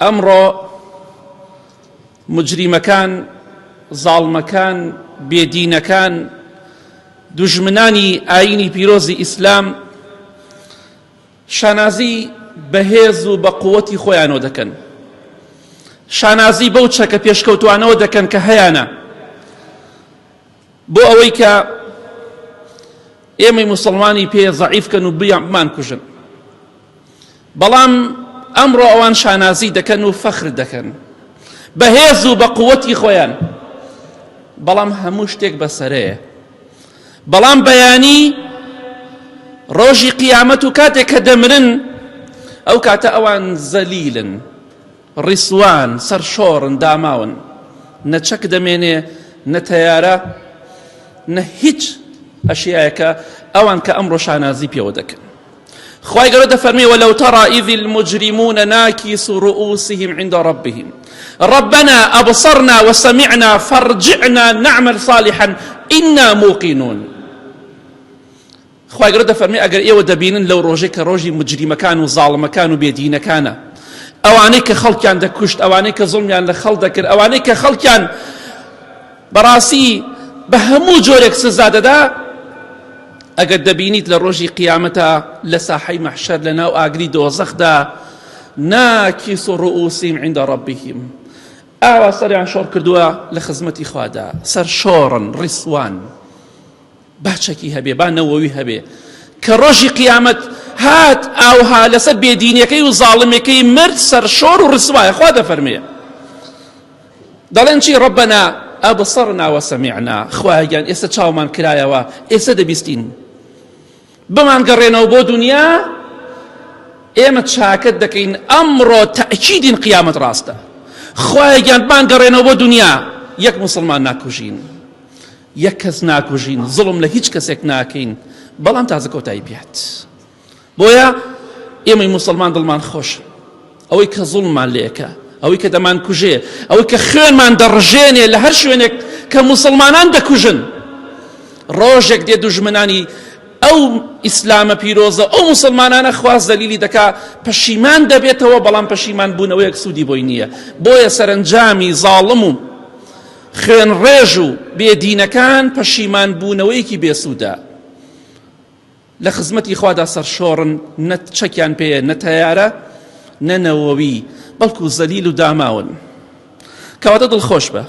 ئەمڕۆ مجریمەکان، زاڵمەکان، بێدینەکان، دوژمنانی ئایینی پیرۆزی ئیسلام شانازی بە هێز و بە قووەتی خۆیانەوە دەکەن. شانازی بەو چەکە پێشکەوتوانەوە دەکەن کە هەیانە بۆ ئەوەی کە ئێمەی موسڵمانی پێ زەعیف کەن و بمان کوژن. بەڵام ئەمڕۆ ئەوان شانازی دەکەن و فەخر دەکەن بە هێز و بە قووەتی خۆیان، بەڵام هەموو شتێک بەسەرەیە. بەڵام بەیانی ڕۆژی قیامەت و کاتێک کە دەمرن ئەو کاتە ئەوان زەلیلن، ڕیسوان، سەرشۆڕن، داماون، نە چەک دەمێنێ نە تەیارە نە هیچ ئەشیایەکە ئەوان کە ئەمڕۆ شانازی پێوە دەکەن. خوای گەورە دەفەرمێ ولو ترى إذ المجرمون ناكسوا رؤوسهم عند ربهم ربنا أبصرنا وسمعنا فارجعنا نعمل صالحا إنا موقنون. خوای گەورە دەفەرمێ ئەگەر ئێوە دەبینن لەو ڕۆژەی کە ڕۆژی مجریمەکان و زاڵمەکان و بێدینەکانە، ئەوانەی کە خەڵکیان دەکوشت، ئەوانەی کە زوڵمیان لە خەڵک دەکرد، ئەوانەی کە خەڵکیان بەڕاستی بە هەموو جۆرێک سزا دەدا، ئەگەر دەبینیت لە ڕۆژی قیامەتا لە ساحەی مەحشەر لە ناو ئاگری دۆزەخدا ناکیس ڕؤوسهم عند ربهم، ئاوا سەریان شۆڕ کردووە لە خزمەتی خوادا، سەرشۆڕن، ڕیسوان. با چەکی هەبێ با نەوەوی هەبێ کە ڕۆژی قیامەت هات ئاوها لەسەر بێدینەکەی و زاڵمەکەی مرد سەرشۆر و ڕسوایە. خوا دەفەرمێ دەڵێن چی؟ ڕەبەنا ئەبصرنا وسمعنا، خوایە گیان ئێستا چاومان کرایەوە، ئێستا دەبیستین، بمان گەڕێنەوە بۆ دنیا ئێمە چاکەت دەکەین، ئەمڕۆ تەئکیدین قیامەت ڕاستە، خوایە گیان بمان گەڕێنەوە بۆ دنیا یەک موسڵمان ناکوژین، یەک کەس ناکوژین، زوڵم لە هیچ کەسێک ناکەین، بەڵام تازە کۆتایی پێهات. بۆیە ئێمەی موسڵمان دڵمان خۆش ئەوەی کە زوڵمان لێکە، ئەوەی کە دەمان کوژێ، ئەوەی کە خوێنمان دەڕژێنێ لە هەر شوێنێک کە موسڵمانان دەکوژن، ڕۆژێک دێ دوژمنانی ئەو ئیسلامە پیرۆزە ئەو موسڵمانانە خوا زەلیلی دەکا، پەشیمان دەبێتەوە، بەڵام پەشیمان بوونەوەیەک سوودی بۆی نییە. بۆیە سەرەنجامی زاڵم و خوێنڕێژ و بێدینەکان پەشیمان بوونەوەیەکی بێسوودە. لە خزمەتی خوادا سەرشۆڕن، نە چەکیان پێیە، نە تەیارە، نە نەوەوی، بەڵکو زەلیل و داماون. کەواتە دڵخۆش بە.